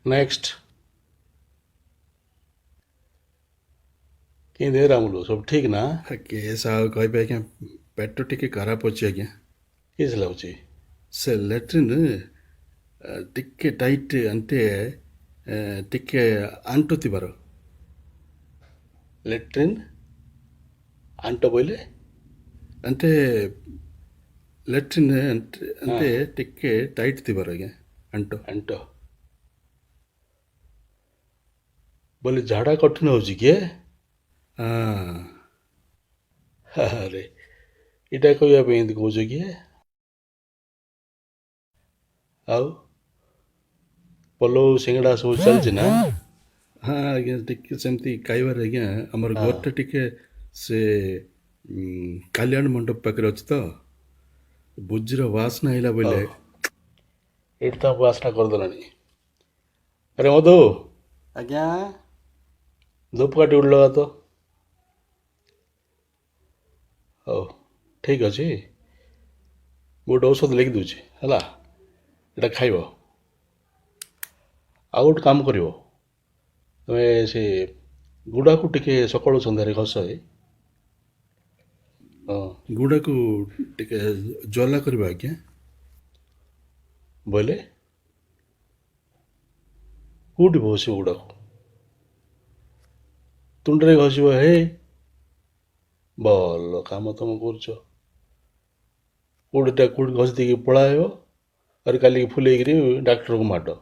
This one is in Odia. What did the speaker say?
ନେକ୍ସଟ। କେମିତି ରାମୁଲୁ, ସବୁ ଠିକ ନା? କେସ୍ ଆଉ କହିବେ ଆଜ୍ଞା, ପେଟ ଟିକେ ଖରାପ ଅଛି ଆଜ୍ଞା। କିସ ଲାଗୁଛି? ସେ ଲାଟ୍ରିନ୍ ଟିକେ ଟାଇଟ୍ అంటే ଟିକେ ଆଣ୍ଟୁ ଥିବାର। ଲାଟ୍ରିନ୍ ଆଣ୍ଟ ବୋଇଲେ? అంటే ଲାଟ୍ରିନ୍ అంటే ଟିକେ ଟାଇଟ୍ ଥିବାର ଆଜ୍ଞା, ଆଣ୍ଟ। ଆଣ୍ଟ ବୋଇଲେ ଝାଡ଼ା କଠିନ ହେଉଛି କିଏ? ହଁ। ଆରେ, ଏଇଟା କହିବା ପାଇଁ ଏମିତି କହୁଛ କିଏ? ଆଉ ପଲଉ ସିଙ୍ଗଡ଼ା ସବୁ ଚାଲିଛି ନା? ହଁ ଆଜ୍ଞା, ଟିକେ ସେମିତି ଖାଇବାରେ ଆଜ୍ଞା। ଆମର ଘରଟା ଟିକେ ସେ କଲ୍ୟାଣ ମଣ୍ଡପ ପାଖରେ ଅଛି ତ, ଭୋଜିର ବାସ୍ନା ହେଲା ବୋଇଲେ। ହଉ, ଏଇଠି ତ ବାସ୍ନା କରିଦେଲାଣି। ଆରେ ମଧୁ। ଆଜ୍ଞା। ଧୂପକାଠି ଗୋଟେ ଲଗା ତ। ହଉ, ଠିକ୍ ଅଛି, ମୁଁ ଗୋଟେ ଔଷଧ ଲେଖିଦେଉଛି, ହେଲା? ଏଇଟା ଖାଇବ। ଆଉ ଗୋଟେ କାମ କରିବ, ତମେ ସେ ଗୁଡ଼ାକୁ ଟିକେ ସକାଳୁ ସନ୍ଧ୍ୟାରେ ଘଷ। ହଁ। ଗୁଡ଼ାକୁ ଟିକେ ଜଲା କରିବା ଆଜ୍ଞା? ବୋଇଲେ କେଉଁଠି ଘଷିବ ଗୁଡ଼ାକୁ? ତୁଣ୍ଡରେ ଘଷିବ। ହେ, ଭଲ କାମ ତମେ କରୁଛ। କୋଉଠିଟା କୋଉଠି ଘଷି ଦେଇକି ପଳାଇବ, ଆରେ କାଲିକି ଫୁଲେଇକିରି ଡାକ୍ତରକୁ ମାଡ଼।